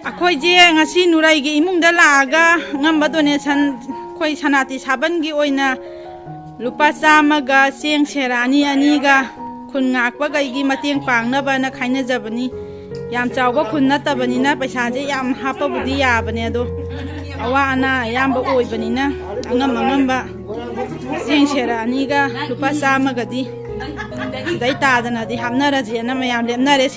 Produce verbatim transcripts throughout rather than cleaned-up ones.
ꯑꯩꯈꯣꯏꯁꯦ ꯉꯁꯤ ꯅꯨꯔꯩꯒꯤ ꯏꯃꯨꯡꯗ ꯂꯥꯛꯑꯒ ꯑꯉꯝꯕ donation, ꯑꯩꯈꯣꯏ ꯁꯅꯥꯇꯤ ꯁꯥꯕꯟꯒꯤ ꯑꯣꯏꯅ ꯂꯨꯄꯥ ꯆꯥꯝꯃꯒ ꯆꯦꯡ ꯁꯦꯔ ꯑꯅꯤ ꯑꯅꯤꯒ ꯈꯨꯟ ꯉꯥꯛꯄꯈꯩꯒꯤ ꯃꯇꯦꯡ ꯄꯥꯡꯅꯕꯅ ꯈꯥꯏꯅꯖꯕꯅꯤ꯫ ꯌꯥꯝ ꯆꯥꯎꯕ ꯈꯨꯟ ꯅꯠꯇꯕꯅꯤꯅ ꯄꯩꯁꯥꯁꯦ ꯌꯥꯝ ꯍꯥꯞꯄꯕꯨꯗꯤ ꯌꯥꯕꯅꯦ, ꯑꯗꯣ ꯑꯋꯥ ꯑꯅꯥ ꯑꯌꯥꯝꯕ ꯑꯣꯏꯕꯅꯤꯅ ꯑꯉꯝ ꯑꯉꯝꯕ ꯆꯦꯡ ꯁꯦꯔ ꯑꯅꯤꯒ ꯂꯨꯄꯥ ꯆꯥꯝꯃꯒꯗꯤ ꯁꯤꯗꯩ ꯇꯥꯗꯅꯗꯤ ꯍꯥꯞꯅꯔꯁꯦꯅ ꯃꯌꯥꯝ ꯂꯦꯞꯅꯔꯦ꯫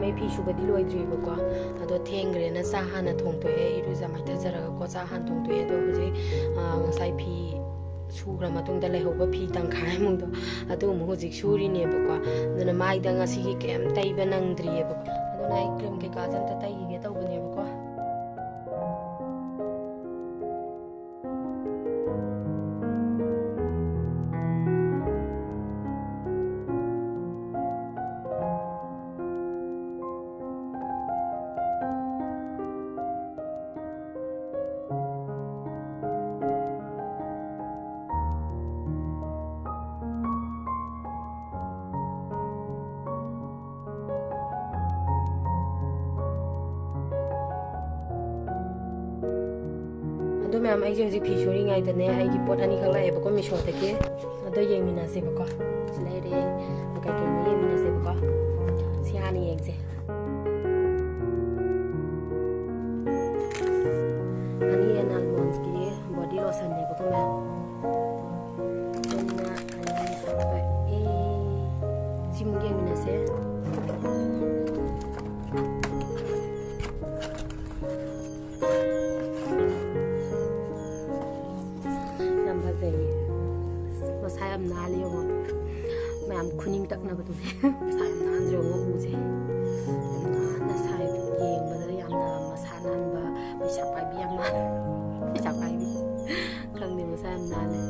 ꯃꯩ ꯐꯤ ꯁꯨꯕꯗꯤ ꯂꯣꯏꯗ꯭ꯔꯤꯕꯀꯣ, ꯑꯗꯣ ꯊꯦꯡꯈ꯭ꯔꯦꯅ ꯆꯥꯛ ꯍꯥꯟꯅ ꯊꯣꯡꯗꯣꯛꯑꯦ, ꯏꯔꯨꯖ ꯃꯥꯏꯊꯖꯔꯒꯀꯣ ꯆꯥꯛ ꯍꯥꯟꯅ ꯊꯣꯡꯗꯣꯛꯑꯦ꯫ ꯑꯗꯣ ꯍꯧꯖꯤꯛ, ꯑ, ꯉꯁꯥꯏ ꯐꯤ ꯁꯨꯈ꯭ꯔ ꯃꯇꯨꯡꯗ ꯂꯩꯍꯧꯕ ꯐꯤ ꯇꯪꯈꯥꯏꯃꯨꯛꯇꯣ ꯑꯗꯨ ꯑꯃꯨꯛ ꯍꯧꯖꯤꯛ ꯁꯨꯔꯤꯅꯦꯕꯀꯣ꯫ ꯑꯗꯨꯅ ꯃꯥꯏꯗ ꯉꯁꯤꯒꯤ ꯀꯩꯝ ꯇꯩꯕ ꯅꯪꯗ꯭ꯔꯤꯑꯕꯀꯣ꯫ ꯑꯗꯨꯅ ꯑꯩ ꯀ꯭ꯔꯤꯝ ꯀꯩꯀꯥꯁꯦ ꯑꯝꯇ ꯇꯩꯈꯤꯒꯦ ꯇꯧꯕꯅꯦꯕꯀꯣ꯫ ꯑꯗꯣ ꯃꯌꯥꯝ, ꯑꯩꯁꯦ ꯍꯧꯖꯤꯛ ꯐꯤ ꯁꯨꯔꯤꯉꯩꯗꯅꯦ, ꯑꯩꯒꯤ ꯄꯣꯠ ꯑꯅꯤꯈꯛ ꯂꯥꯛꯑꯦꯕꯀꯣ ꯃꯤꯁꯣꯗꯒꯤ꯫ ꯑꯗꯣ ꯌꯦꯡꯃꯤꯟꯅꯁꯦꯕꯀꯣ꯫ ꯁꯤ ꯂꯩꯔꯦ꯫ ꯀꯩꯀꯩꯅꯣ ꯌꯦꯡꯃꯤꯟꯅꯁꯦꯕꯀꯣ꯫ ꯁꯤ ꯍꯥꯟꯅ ꯌꯦꯡꯁꯦ꯫ Honey and Almondsꯀꯤ body lotionꯅꯦꯕꯀꯣ ꯃꯌꯥꯝ꯫ ꯑꯗꯨꯅ ꯑꯅꯤ ꯍꯥꯞꯄꯛꯑꯦ꯫ ꯁꯤꯃꯨꯛ ꯌꯦꯡꯃꯤꯟꯅꯁꯦ꯫ ꯌꯥꯝ ꯐꯖꯩꯌꯦ꯫ ꯃꯁꯥ ꯌꯥꯝ ꯅꯥꯜꯂꯤ ꯌꯦꯡꯉꯣ꯫ ꯃꯌꯥꯝ ꯈꯨꯅꯤꯡ ꯇꯛꯅꯕꯗꯨꯅꯦ꯫ ꯃꯁꯥ ꯌꯥꯝ ꯅꯥꯟꯗ꯭ꯔꯣ ꯌꯦꯡꯉꯣ ꯎꯁꯦ꯫ ꯌꯥꯝ ꯅꯥꯟꯅ ꯁꯥꯏ꯫ ꯌꯦꯡꯕꯗ ꯌꯥꯝꯅ ꯃꯁꯥ ꯅꯥꯟꯕ ꯄꯩꯁꯥ ꯄꯥꯏꯕꯤ ꯌꯥꯝ ꯃꯥꯜꯂꯦ꯫ ꯄꯩꯁꯥ ꯄꯥꯏꯕꯤ꯫ ꯈꯪꯗꯦ ꯃꯁꯥ ꯌꯥꯝ ꯅꯥꯜꯂꯦ꯫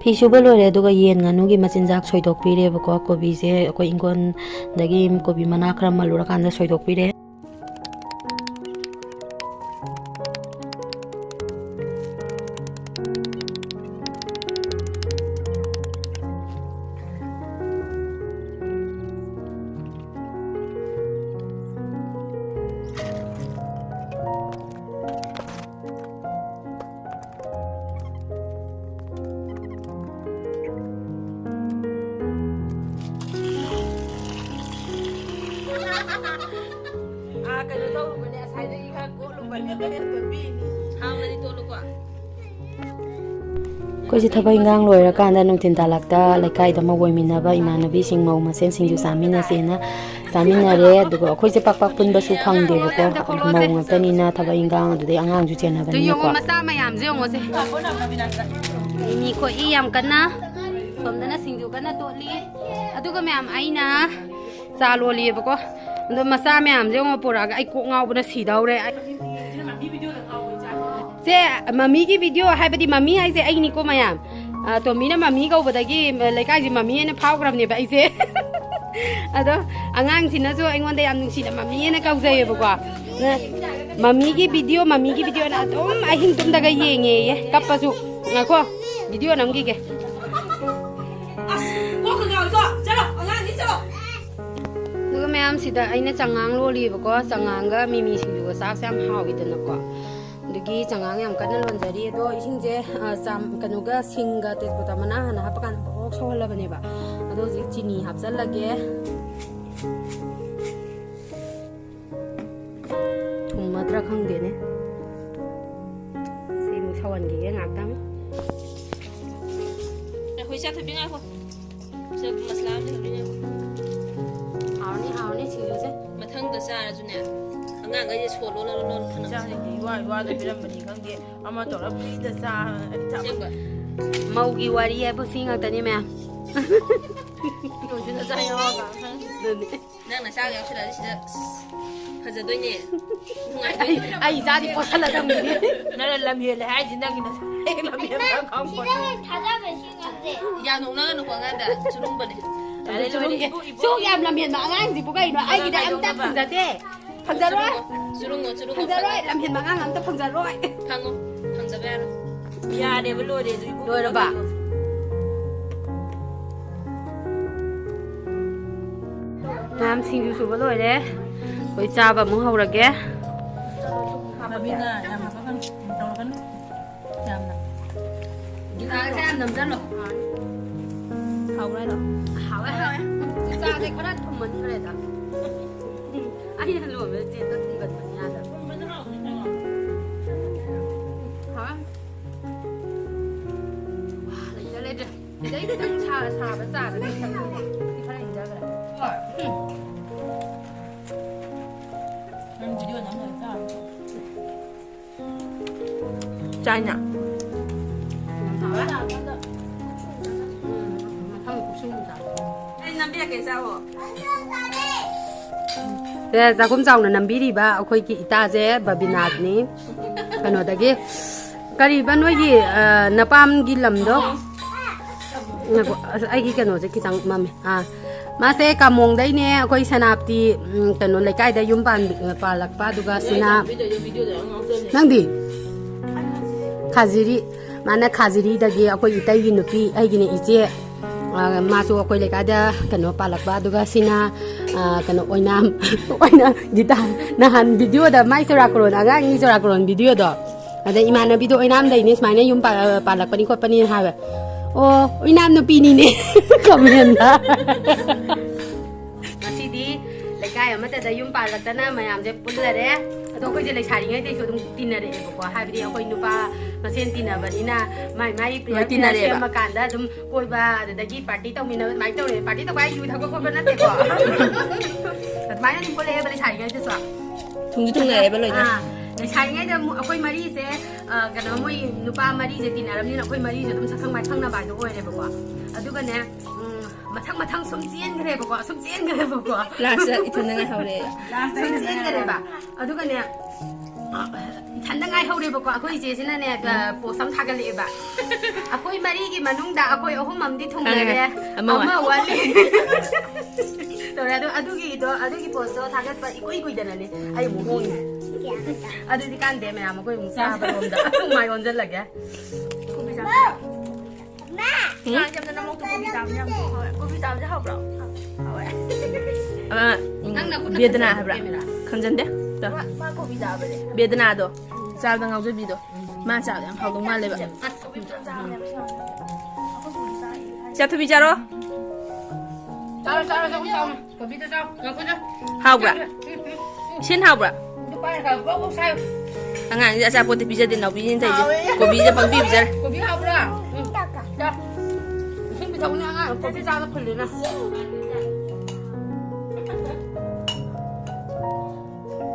ꯐꯤ ꯁꯨꯕ ꯂꯣꯏꯔꯦ, ꯑꯗꯨꯒ ꯌꯦꯟ ꯉꯥꯅꯨꯒꯤ ꯃꯆꯤꯟꯖꯥꯛ ꯁꯣꯏꯗꯣꯛꯄꯤꯔꯦꯕꯀꯣ꯫ ꯀꯣꯕꯤꯁꯦ ꯑꯩꯈꯣꯏ ꯏꯪꯈꯣꯜꯗꯒꯤ ꯀꯣꯕꯤ ꯃꯅꯥ ꯈꯔ ꯃꯜꯂꯨꯔꯀꯥꯟꯗ ꯁꯣꯏꯗꯣꯛꯄꯤꯔꯦ꯫ ꯑꯥ, ꯀꯩꯅꯣ ꯇꯧꯔꯨꯕꯅꯦ, ꯉꯁꯥꯏꯗꯒꯤ ꯈꯔ ꯀꯣꯠꯂꯨꯕꯅꯦ, ꯀꯩꯅꯣ ꯇꯧꯕꯤꯅꯤ꯫ ꯍꯥꯎꯅꯗꯤ ꯇꯣꯠꯂꯨꯀꯣ꯫ ꯑꯩꯈꯣꯏꯁꯦ ꯊꯕꯛ ꯏꯟꯈꯥꯡ ꯂꯣꯏꯔꯀꯥꯟꯗ ꯅꯨꯡꯊꯤꯟ ꯇꯥꯜꯂꯛꯇ ꯂꯩꯀꯥꯏꯗ ꯃꯧ ꯑꯣꯏꯃꯤꯟꯅꯕ ꯏꯃꯥꯟꯅꯕꯤꯁꯤꯡ, ꯃꯧ ꯃꯁꯦꯟ ꯁꯤꯡꯖꯨ ꯆꯥꯃꯤꯟꯅꯁꯦꯅ ꯆꯥꯃꯤꯟꯅꯔꯦ꯫ ꯑꯗꯨꯒ ꯑꯩꯈꯣꯏꯁꯦ ꯄꯥꯛ ꯄꯥꯛ ꯄꯨꯟꯕꯁꯨ ꯐꯪꯗꯦꯕꯀꯣ, ꯃꯧ ꯉꯥꯛꯇꯅꯤꯅ ꯊꯕꯛ ꯏꯟꯈꯥꯡ ꯑꯗꯨꯗꯩ ꯑꯉꯥꯡꯁꯨ ꯆꯦꯟꯅꯕꯅꯤꯅꯀꯣ꯫ ꯃꯆꯥ ꯃꯌꯥꯝꯁꯦ ꯌꯦꯡꯉꯣꯁꯦ꯫ ꯃꯤꯃꯤ ꯈꯣꯠꯂꯤ ꯌꯥꯝ ꯀꯟꯅ꯫ ꯁꯣꯝꯗꯅ ꯁꯤꯡꯖꯨ ꯀꯟꯅ ꯇꯣꯠꯂꯤ꯫ ꯑꯗꯨꯒ ꯃꯌꯥꯝ ꯑꯩꯅ ꯆꯥ ꯂꯣꯜꯂꯤꯑꯕꯀꯣ꯫ ꯑꯗꯣ ꯃꯆꯥ ꯃꯌꯥꯝꯁꯦ ꯌꯦꯡꯉꯣ ꯄꯨꯔꯛꯑꯒ ꯑꯩ ꯀꯣꯛ ꯉꯥꯎꯕꯅ ꯁꯤꯗꯧꯔꯦ꯫ ꯁꯦ, ꯃꯃꯤꯒꯤ ꯚꯤꯗꯤꯑꯣ ꯍꯥꯏꯕꯗꯤ ꯃꯃꯤ ꯍꯥꯏꯁꯦ ꯑꯩꯅꯤꯀꯣ ꯃꯌꯥꯝ꯫ ꯑ, ꯇꯣꯝꯕꯤꯅ ꯃꯃꯤ ꯀꯧꯕꯗꯒꯤ ꯂꯩꯀꯥꯏꯁꯦ ꯃꯃꯤ ꯍꯥꯏꯅ ꯐꯥꯎꯈ꯭ꯔꯕꯅꯦꯕ ꯑꯩꯁꯦ꯫ ꯑꯗꯣ ꯑꯉꯥꯡꯁꯤꯅꯁꯨ ꯑꯩꯉꯣꯟꯗ ꯌꯥꯝ ꯅꯨꯡꯁꯤꯅ ꯃꯃꯤ ꯍꯥꯏꯅ ꯀꯧꯖꯩꯌꯦꯕꯀꯣ꯫ ꯃꯃꯤꯒꯤ ꯚꯤꯗꯤꯑꯣ, ꯃꯃꯤꯒꯤ ꯚꯤꯗꯤꯑꯣꯅ ꯑꯗꯨꯝ ꯑꯍꯤꯡ ꯇꯨꯝꯗꯒ ꯌꯦꯡꯉꯦꯌꯦ꯫ ꯀꯞꯄꯁꯨ꯫ ꯉꯥꯏꯈꯣ, ꯚꯤꯗꯤꯑꯣ ꯅꯝꯈꯤꯒꯦ꯫ ꯃꯌꯥꯝꯁꯤꯗ ꯑꯩꯅ ꯆꯉꯥꯡ ꯂꯣꯜꯂꯤꯕꯀꯣ, ꯆꯉꯥꯡꯒ ꯃꯤꯃꯤ ꯁꯤꯡꯖꯨꯒ ꯆꯥꯕꯁꯦ ꯌꯥꯝ ꯍꯥꯎꯋꯤꯗꯅꯀꯣ꯫ ꯑꯗꯨꯒꯤ ꯆꯉꯥꯡ ꯌꯥꯝ ꯀꯟꯅ ꯂꯣꯟꯖꯔꯤ꯫ ꯑꯗꯣ ꯏꯁꯤꯡꯁꯦ, ꯑ, ꯆꯥꯝ-, ꯀꯩꯅꯣꯒ ꯁꯤꯡꯒ ꯇꯦꯖꯄꯇꯥ ꯃꯅꯥ ꯍꯥꯟꯅ ꯍꯥꯞꯄꯀꯥꯟꯗ ꯄ꯭ꯔꯣꯛ ꯁꯧꯍꯜꯂꯕꯅꯦꯕ꯫ ꯑꯗꯣ ꯍꯧꯖꯤꯛ ꯆꯤꯅꯤ ꯍꯥꯞꯆꯜꯂꯒꯦ꯫ ꯊꯨꯝꯃꯗ꯭ꯔꯥ ꯈꯪꯗꯦꯅꯦ꯫ ꯁꯤ ꯑꯃꯨꯛ ꯁꯧꯍꯟꯈꯤꯒꯦ ꯉꯥꯛꯇꯪ꯫ ꯑꯩꯈꯣꯏ ꯆꯥ ꯊꯛꯄꯤ ꯉꯥꯏꯈꯣ꯫ ꯁꯤꯗ ꯃꯁꯂꯥ ꯑꯃ ꯊꯝꯕꯤꯔꯝꯃꯣ꯫ ꯍꯥꯎꯅꯤ, ꯍꯥꯎꯅꯤ ꯁꯤꯡꯖꯨꯁꯦ꯫ ꯃꯊꯪꯗ ꯆꯥꯔꯁꯨꯅꯦ, ꯑꯉꯥꯡꯈꯩꯁꯦ ꯁꯣ ꯂꯣꯜꯂ ꯂꯣꯜꯂ ꯊꯝꯃꯝꯁꯦ꯫ ꯏꯆꯥꯁꯤꯡꯗꯤ ꯏꯋꯥ ꯏꯋꯥꯗ ꯄꯤꯔꯝꯕꯅꯤ ꯈꯪꯗꯦ, ꯑꯃ ꯇꯧꯔ ꯐ꯭ꯔꯤꯗ ꯆꯥ-, ꯆꯥ-, ꯑꯁꯦꯡꯕ꯫ ꯃꯧꯒꯤ ꯋꯥꯔꯤ ꯍꯥꯏꯕꯨ ꯁꯤ ꯉꯥꯛꯇꯅꯤ ꯃꯌꯥꯝ꯫ ꯌꯣꯟꯁꯤꯟꯅ ꯆꯥ ꯌꯥꯎꯔꯒ꯫ ꯑꯗꯨꯅꯤ꯫ ꯅꯪ ꯅꯆꯥꯒ ꯌꯥꯎꯁꯜꯂꯛꯑꯗꯤ ꯁꯤꯗ ꯐꯖꯗꯣꯏꯅꯦ꯫ ꯑꯩ, ꯅꯨꯡꯉꯥꯏꯗꯣꯏꯅꯦ꯫ ꯑꯩ ꯏꯆꯥꯗꯤ ꯄꯣꯠꯁꯜꯂꯗꯕꯅꯤꯅꯦ꯫ ꯅꯪꯅ ꯂꯝ ꯍꯦꯜꯂꯦ ꯍꯥꯏꯁꯤ ꯅꯪꯒꯤ ꯅꯁꯥ ꯍꯦꯛ ꯂꯝ ꯍꯦꯟꯕ ꯈꯪꯄꯣꯠꯇꯦ꯫ ꯁꯤꯗ ꯍꯦꯛ ꯊꯥꯗꯕꯁꯦ ꯉꯝꯗꯦ꯫ ꯌꯥ ꯅꯣꯡꯅꯒꯅꯨꯀꯣ ꯑꯉꯥꯡꯗ꯫ ꯆꯨꯔꯨꯡꯕꯅꯦ꯫ ꯌꯥꯔꯦ, ꯂꯣꯏꯔꯦ꯫ ꯆꯨꯔꯨꯡꯒꯦ꯫ ꯏꯕꯨ, ꯏꯕꯨ꯫ ꯁꯣꯛ ꯌꯥꯝ ꯂꯝ ꯍꯦꯟꯕ ꯑꯉꯥꯡꯁꯤꯕꯨ ꯀꯩꯅꯣ? ꯑꯩꯒꯤꯗ ꯑꯝꯇ ꯀꯩꯗꯧꯅꯕ? ꯐꯪꯖꯗꯦ꯫ ꯐꯪꯖꯔꯣꯏ꯫ ꯆꯨꯔꯨꯡꯉꯣ, ꯆꯨꯔꯨꯡꯉꯣ, ꯐꯪꯖꯔꯣꯏ꯫ ꯐꯪꯉꯣ꯫ ꯂꯝ ꯍꯦꯟꯕ ꯑꯉꯥꯡ ꯑꯝꯇ ꯐꯪꯖꯔꯣꯏ꯫ ꯐꯪꯉꯣ꯫ ꯐꯪꯖꯕ ꯌꯥꯔꯣꯏ꯫ ꯌꯥꯔꯦꯕ, ꯂꯣꯏꯔꯦ ꯑꯗꯨ ꯏꯕꯨ꯫ ꯂꯣꯏꯔꯕ? ꯃꯌꯥꯝ ꯁꯤꯡꯖꯨ ꯁꯨꯕ ꯂꯣꯏꯔꯦ꯫ ꯑꯩꯈꯣꯏ ꯆꯥꯕ ꯑꯃꯨꯛ ꯍꯧꯔꯒꯦ꯫ ꯍꯥꯞꯄꯃꯤꯅ ꯌꯥꯝ ꯍꯥꯞꯄꯛꯀꯅꯨ, ꯇꯧꯔꯛꯀꯅꯨ꯫ ꯌꯥꯝꯅ꯫ ꯒꯤꯂꯥꯁ ꯈꯔ ꯌꯥꯝ ꯅꯝꯖꯜꯂꯣ꯫ ꯍꯥꯎꯕ꯭ꯔꯥ ꯍꯥꯏꯔꯣ? ꯍꯥꯎꯋꯦ, ꯍꯥꯎꯋꯦ꯫ ꯆꯥꯁꯦ ꯈꯔ ꯊꯨꯝꯃꯟꯈ꯭ꯔꯦꯗ꯫ ꯑꯩꯅ ꯂꯣꯟꯕꯗ ꯆꯦꯡꯗꯣ ꯊꯨꯝꯒꯟꯕꯅꯤ ꯌꯥꯗꯕ꯫ ꯍꯥꯎꯋꯦ꯫ ꯋꯥ, ꯂꯩꯇ ꯂꯩꯇ꯭ꯔꯦ꯫ ꯁꯤꯗꯩ ꯈꯤꯇꯪ ꯁꯥ-, ꯁꯥꯕ ꯆꯥꯔꯒ ꯈꯤꯇꯪ ꯈꯔ ꯏꯪꯖꯈ꯭ꯔꯦ꯫ ꯍꯣꯏ꯫ ꯎꯝ꯫ ꯅꯪ ꯚꯤꯗꯤꯑꯣ ꯅꯝ ꯂꯣꯏꯔ ꯆꯥꯔꯣ꯫ ꯆꯥꯏꯅ꯫ ꯌꯥꯝ ꯍꯥꯎꯋꯦ꯫ ꯎꯝ, ꯃꯊꯪ ꯀꯨꯞꯁꯨ ꯆꯥꯔꯣ꯫ ꯑꯩ ꯅꯝꯕꯤꯔꯛꯀꯦ, ꯆꯥꯎꯋꯣ꯫ ꯁꯦ, ꯆꯥꯛꯈꯨꯝ ꯆꯥꯎꯅ ꯅꯝꯕꯤꯔꯤꯕ ꯑꯩꯈꯣꯏꯒꯤ ꯏꯇꯥꯁꯦ ꯕꯕꯤꯅꯥꯊꯅꯤ꯫ ꯀꯩꯅꯣꯗꯒꯤ, ꯀꯔꯤꯕ ꯅꯣꯏꯒꯤ, ꯑ, ꯅꯄꯥꯝꯒꯤ ꯂꯝꯗꯣ? ꯉꯥꯏꯈꯣ, ꯑꯁ, ꯑꯩꯒꯤ ꯀꯩꯅꯣꯁꯦ ꯈꯤꯇꯪ ꯃꯝꯃꯦ꯫ ꯑꯥ, ꯃꯥꯁꯦ ꯀꯥꯃꯣꯡꯗꯩꯅꯦ, ꯑꯩꯈꯣꯏ ꯁꯦꯅꯥꯄꯇꯤ, ꯎꯝ, ꯀꯩꯅꯣ ꯂꯩꯀꯥꯏꯗ ꯌꯨꯝ ꯄꯥꯟꯕꯤ-, ꯄꯥꯜꯂꯛꯄ, ꯑꯗꯨꯒ ꯁꯤꯅ ꯅꯪꯗꯤ? ꯈꯥꯖꯤꯔꯤ꯫ ꯃꯥꯅ ꯈꯥꯖꯤꯔꯤꯗꯒꯤ ꯑꯩꯈꯣꯏ ꯏꯇꯩꯒꯤ ꯅꯨꯄꯤ, ꯑꯩꯒꯤꯅꯦ ꯏꯆꯦ, ꯑ, ꯃꯥꯁꯨ ꯑꯩꯈꯣꯏ ꯂꯩꯀꯥꯏꯗ ꯀꯩꯅꯣ ꯄꯥꯜꯂꯛꯄ, ꯑꯗꯨꯒ ꯁꯤꯅ, ꯑ, ꯀꯩꯅꯣ, ꯑꯣꯏꯅꯥꯝ, ꯑꯣꯏꯅꯥꯝ ꯒꯤꯇꯥ, ꯅꯍꯥꯟ ꯚꯤꯗꯤꯑꯣꯗ ꯃꯥꯏ ꯆꯨꯔꯥꯀꯣꯔꯣꯟ, ꯑꯉꯥꯡꯒꯤ ꯆꯨꯔꯥꯀꯣꯔꯣꯟ ꯚꯤꯗꯤꯑꯣꯗꯣ, ꯑꯗ ꯏꯃꯥꯟꯅꯕꯤꯗꯣ ꯑꯣꯏꯅꯥꯝꯗꯩꯅꯦ, ꯁꯨꯃꯥꯏꯅ ꯌꯨꯝ ꯄꯥ-, ꯄꯥꯜꯂꯛꯄꯅꯤ ꯈꯣꯠꯄꯅꯤꯅ ꯍꯥꯏꯕ꯫ "ꯑꯣ, ꯑꯣꯏꯅꯥꯝ ꯅꯨꯄꯤꯅꯤꯅꯦ" ꯀꯃꯦꯟꯗ꯫ ꯉꯁꯤꯗꯤ ꯂꯩꯀꯥꯏ ꯑꯃꯠꯇꯗ ꯌꯨꯝ ꯄꯥꯜꯂꯛꯇꯅ ꯃꯌꯥꯝꯁꯦ ꯄꯨꯜꯂꯔꯦ꯫ ꯑꯗꯣ ꯑꯩꯈꯣꯏꯁꯦ ꯂꯩꯁꯥꯔꯤꯉꯩꯗꯩꯁꯨ ꯑꯗꯨꯝ ꯇꯤꯟꯅꯔꯛꯑꯦꯕꯀꯣ, ꯍꯥꯏꯕꯗꯤ ꯑꯩꯈꯣꯏ ꯅꯨꯄꯥ ꯃꯁꯦꯟ ꯇꯤꯟꯅꯕꯅꯤꯅ ꯃꯥꯏ ꯃꯥꯏ ꯄ꯭ꯂꯦꯌꯔ ꯂꯣꯏ ꯄ꯭ꯂꯦꯌꯔ ꯇꯤꯟꯅꯔꯛꯑꯦꯕ꯫ ꯁꯦꯝꯃꯀꯥꯟꯗ ꯑꯗꯨꯝ ꯀꯣꯏꯕ, ꯑꯗꯨꯗꯒꯤ ꯄꯥꯔꯇꯤ ꯇꯧꯃꯤꯟꯅꯕ ꯑꯗꯨꯃꯥꯏꯅ ꯇꯧꯔꯦ꯫ ꯄꯥꯔꯇꯤ ꯇꯧꯕ ꯍꯥꯏ ꯌꯨ ꯊꯛꯄ ꯈꯣꯠꯄ ꯅꯠꯇꯦꯀꯣ꯫ ꯑꯗꯨꯃꯥꯏꯅ ꯑꯗꯨꯝ ꯄꯨꯜꯂꯛꯑꯦꯕ ꯂꯩꯁꯥꯔꯤꯉꯩꯗꯁꯨ꯫ ꯊꯨꯡꯁꯨ ꯊꯨꯡꯅꯔꯦꯕ ꯂꯣꯏꯅ꯫ ꯑꯥ, ꯂꯩꯁꯥꯔꯤꯉꯩꯗ ꯑꯃꯨꯛ ꯑꯩꯈꯣꯏ ꯃꯔꯤꯁꯦ, ꯑ, ꯀꯩꯅꯣ, ꯃꯣꯏ ꯅꯨꯄꯥ ꯃꯔꯤꯁꯦ ꯇꯤꯟꯅꯔꯕꯅꯤꯅ ꯑꯩꯈꯣꯏ ꯃꯔꯤꯁꯦ ꯑꯗꯨꯝ ꯁꯛꯈꯪ ꯃꯥꯏꯈꯪꯅꯕ ꯍꯥꯏꯗꯣ ꯑꯣꯏꯔꯦꯕꯀꯣ꯫ ꯑꯗꯨꯒꯅꯦ, ꯎꯝ, ꯃꯊꯪ ꯃꯊꯪ ꯁꯨꯝ ꯆꯦꯟꯈ꯭ꯔꯦꯕꯀꯣ, ꯁꯨꯝ ꯆꯦꯟꯈ꯭ꯔꯦꯕꯀꯣ꯫ ꯂꯥꯁꯇ ꯏꯊꯟꯗ ꯉꯥꯏꯍꯧꯔꯦ꯫ ꯁꯨꯝ ꯆꯦꯟꯈ꯭ꯔꯦꯕ꯫ ꯑꯗꯨꯒꯅꯦ, ꯏꯊꯟꯗ ꯉꯥꯏꯍꯧꯔꯦꯕꯀꯣ꯫ ꯑꯩꯈꯣꯏ ꯏꯆꯦꯁꯤꯅꯅꯦ, ꯑ, ꯄꯣꯁ ꯑꯃ ꯊꯥꯒꯠꯂꯛꯑꯦꯕ꯫ "ꯑꯩꯈꯣꯏ ꯃꯔꯤꯒꯤ ꯃꯅꯨꯡꯗ ꯑꯩꯈꯣꯏ ꯑꯍꯨꯝ ꯑꯃꯗꯤ ꯊꯨꯡꯅꯔꯦ, ꯈꯪꯉꯦ꯫ ꯑꯃ ꯋꯥꯠ-, ꯑꯃ ꯋꯥꯠꯂꯤ" ꯇꯧꯔꯦ꯫ ꯑꯗꯣ ꯑꯗꯨꯒꯤꯗꯣ, ꯑꯗꯨꯒꯤ ꯄꯣꯁꯇꯣ ꯊꯥꯒꯠꯄ ꯏꯀꯨꯏ ꯀꯨꯏꯗꯅꯅꯦ ꯑꯩ ꯑꯃꯨꯛ ꯍꯣꯡꯉꯤꯅꯦ꯫ ꯑꯗꯨꯗꯤ ꯀꯥꯟꯗꯦ, ꯃꯌꯥꯝ ꯑꯩꯈꯣꯏ ꯑꯃꯨꯛ ꯆꯥꯕꯔꯣꯝꯗ ꯃꯥꯏ ꯑꯣꯟꯁꯤꯜꯂꯒꯦ꯫ ꯀꯣꯕꯤ ꯆꯥꯕ꯫ ꯎꯝ? ꯉꯥ ꯌꯥꯝꯅ ꯅꯃꯧꯗꯣ ꯀꯣꯕꯤ ꯆꯥꯕꯁꯦ ꯌꯥꯝ ꯍꯥꯎꯋꯦ꯫ ꯀꯣꯕꯤ ꯆꯥꯕꯁꯦ ꯍꯥꯎꯕ꯭ꯔꯣ? ꯍꯥꯎꯋꯦ꯫ ꯑꯃ, ꯎꯝ, ꯅꯪꯅ ꯈꯨꯠꯅ ꯕꯦꯗꯅꯥ ꯈꯟꯖꯟꯕ ꯍꯥꯏꯕ꯭ꯔꯥ? ꯀꯦꯃꯦꯔꯥ꯫ ꯈꯟꯖꯟꯗꯦ꯫ ꯇꯣ꯫ ꯃꯥ, ꯃꯥ ꯀꯣꯕꯤ ꯆꯥꯕꯅꯦ꯫ ꯕꯦꯗꯅꯥꯗꯣ꯫ ꯆꯥꯕꯗ ꯉꯥꯎꯖꯕꯤꯗꯣ꯫ ꯃꯥ ꯆꯥꯕꯗ ꯌꯥꯝ ꯍꯥꯎꯗꯧ ꯃꯥꯜꯂꯦꯕ꯫ ꯑꯁ, ꯀꯣꯕꯤ ꯆꯥꯕꯅꯦꯕ ꯁꯤ ꯌꯥꯝꯅ꯫ ꯑꯩꯈꯣꯏ ꯀꯣꯕꯤ ꯆꯥꯏ꯫ ꯆꯥꯊꯕꯤ ꯆꯥꯔꯣ꯫ ꯆꯥꯔꯣ, ꯆꯥꯔꯣ, ꯆꯥꯔꯣ, ꯆꯥꯔꯣ꯫ ꯀꯣꯕꯤꯗꯣ ꯆꯥꯎ, ꯉꯥꯏꯈꯣ ꯆꯥꯎ꯫ ꯍꯥꯎꯕ꯭ꯔꯥ? ꯎꯝ, ꯎꯝ, ꯎꯝ꯫ ꯏꯁꯤꯡ ꯍꯥꯎꯕ꯭ꯔꯥ? ꯑꯗꯨ ꯄꯥꯏꯔꯒ ꯒ꯭ꯔꯣꯛ ꯒ꯭ꯔꯣꯛ ꯁꯥꯏꯌꯨ꯫ ꯑꯉꯥꯡꯁꯦ ꯑꯆꯥꯄꯣꯠꯇꯤ ꯄꯤꯖꯗꯦ, ꯅꯥꯎꯕꯤꯁꯤꯅ ꯇꯧꯔꯤꯁꯦ꯫ ꯍꯥꯎꯋꯦ꯫ ꯀꯣꯕꯤꯁꯦ ꯄꯪꯄꯤ ꯄꯤꯖꯔꯦ꯫ ꯀꯣꯕꯤ ꯍꯥꯎꯕ꯭ꯔꯥ? ꯎꯝ, ꯆꯥꯎ꯫ ꯏꯁꯤꯡ ꯄꯤꯊꯛꯎꯅꯦ ꯑꯉꯥꯡ, ꯀꯣꯕꯤ ꯆꯥꯕꯗ ꯐꯨꯜꯂꯤꯅ꯫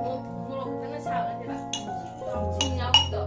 ꯃꯣꯔꯣꯛ, ꯃꯣꯔꯣꯛ ꯈꯛꯇꯪꯅ ꯁꯥꯕ ꯅꯠꯇꯦꯕ꯫ ꯁꯤꯡ ꯌꯥꯎꯕꯗꯣ꯫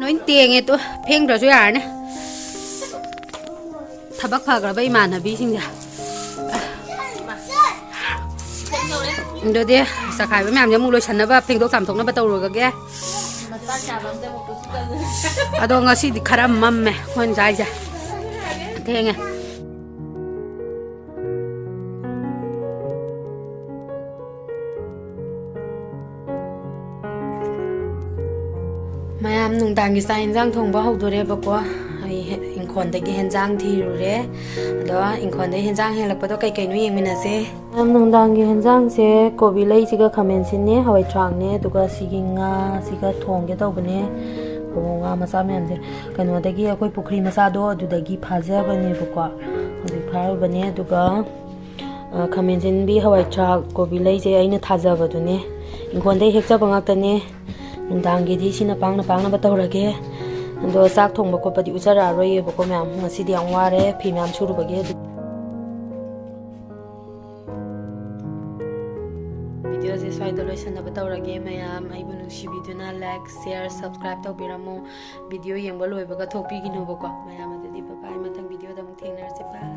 ꯂꯣꯏ ꯇꯦꯡꯉꯦ ꯇꯨ꯫ ꯐꯦꯡꯗ꯭ꯔꯁꯨ ꯌꯥꯔꯅꯤ꯫ ꯊꯕꯛ ꯐꯈ꯭ꯔꯕ ꯏꯃꯥꯟꯅꯕꯤꯁꯤꯡꯁꯦ꯫ ꯑꯗꯨꯗꯤ ꯆꯈꯥꯏꯕ ꯃꯌꯥꯝꯁꯦ ꯑꯃꯨꯛ ꯂꯣꯏꯁꯟꯅꯕ, ꯐꯦꯡꯗꯣꯛ ꯆꯥꯝꯊꯣꯛꯅꯕ ꯇꯧꯔꯨꯔꯒꯦ꯫ ꯑꯗꯣ ꯉꯁꯤꯗꯤ ꯈꯔ ꯃꯝꯃꯦ ꯑꯩꯈꯣꯏꯅ ꯆꯥꯏꯁꯦ꯫ ꯊꯦꯡꯉꯦ꯫ ꯃꯌꯥꯝ ꯅꯨꯡꯗꯥꯡꯒꯤ ꯆꯥꯛ ꯌꯦꯟꯁꯥꯡ ꯊꯣꯡꯕ ꯍꯧꯗꯣꯔꯦꯕꯀꯣ꯫ ꯑꯩ ꯍꯦ-, ꯏꯪꯈꯣꯜꯗꯒꯤ ꯍꯦꯟꯖꯥꯡ ꯊꯤꯔꯨꯔꯦ꯫ ꯑꯗꯣ ꯏꯪꯈꯣꯜꯗꯒꯤ ꯍꯦꯟꯖꯥꯡ ꯍꯦꯜꯂꯛꯄꯗꯣ ꯀꯩ ꯀꯩꯅꯣ ꯌꯦꯡꯃꯤꯟꯅꯁꯦ꯫ ꯃꯌꯥꯝ ꯅꯨꯡꯗꯥꯡꯒꯤ ꯍꯦꯟꯖꯥꯡꯁꯦ ꯀꯣꯕꯤ ꯂꯩꯁꯤꯒ ꯈꯥꯃꯦꯟ ꯑꯁꯤꯟꯅꯦ, ꯍꯋꯥꯏ ꯊ꯭ꯔꯥꯛꯅꯦ, ꯑꯗꯨꯒ ꯁꯤꯒꯤ ꯉꯥꯁꯤꯒ ꯊꯣꯡꯒꯦ ꯇꯧꯕꯅꯦ꯫ ꯉꯥ ꯃꯆꯥ ꯃꯌꯥꯝꯁꯦ ꯀꯩꯅꯣꯗꯒꯤ, ꯑꯩꯈꯣꯏ ꯄꯨꯈ꯭ꯔꯤ ꯃꯆꯥꯗꯣ ꯑꯗꯨꯗꯒꯤ ꯐꯥꯖꯕꯅꯦꯕꯀꯣ꯫ ꯍꯧꯖꯤꯛ ꯐꯥꯔꯨꯕꯅꯦ꯫ ꯑꯗꯨꯒ ꯑ, ꯈꯥꯃꯦꯟ ꯑꯁꯤꯟꯕꯤ, ꯍꯋꯥꯏ ꯊ꯭ꯔꯥꯛ, ꯀꯣꯕꯤ ꯂꯩꯁꯦ ꯑꯩꯅ ꯊꯥꯖꯕꯗꯨꯅꯦ꯫ ꯏꯪꯈꯣꯜꯗꯒꯤ ꯍꯦꯛꯆꯕ ꯉꯥꯛꯇꯅꯦ꯫ ꯅꯨꯡꯗꯥꯡꯒꯤꯗꯤ ꯁꯤꯅ ꯄꯥꯡꯅ ꯄꯥꯡꯅꯕ ꯇꯧꯔꯒꯦ꯫ ꯑꯗꯣ ꯆꯥꯛ ꯊꯣꯡꯕ ꯈꯣꯠꯄꯗꯤ ꯎꯠꯆꯔꯛꯑꯔꯣꯏꯌꯦꯕꯀꯣ ꯃꯌꯥꯝ꯫ ꯉꯁꯤꯗꯤ ꯌꯥꯝ ꯋꯥꯔꯦ, ꯐꯤ ꯃꯌꯥꯝ ꯁꯨꯔꯨꯕꯒꯤ꯫ ꯑꯗꯨ ꯚꯤꯗꯤꯑꯣꯁꯦ ꯁ꯭ꯋꯥꯏꯗ ꯂꯣꯏꯁꯟꯅꯕ ꯇꯧꯔꯒꯦ ꯃꯌꯥꯝ꯫ ꯑꯩꯕꯨ ꯅꯨꯡꯁꯤꯕꯤꯗꯨꯅ like, share, subscribe ꯇꯧꯕꯤꯔꯝꯃꯣ꯫ ꯚꯤꯗꯤꯑꯣ ꯌꯦꯡꯕ ꯂꯣꯏꯕꯒ ꯊꯣꯛꯄꯤꯈꯤꯅꯨꯕꯀꯣ ꯃꯌꯥꯝ꯫ ꯑꯗꯨꯗꯤ bye bye, ꯃꯊꯪ ꯚꯤꯗꯤꯑꯣꯗ ꯑꯃꯨꯛ ꯊꯦꯡꯅꯔꯁꯦ꯫ Bye꯫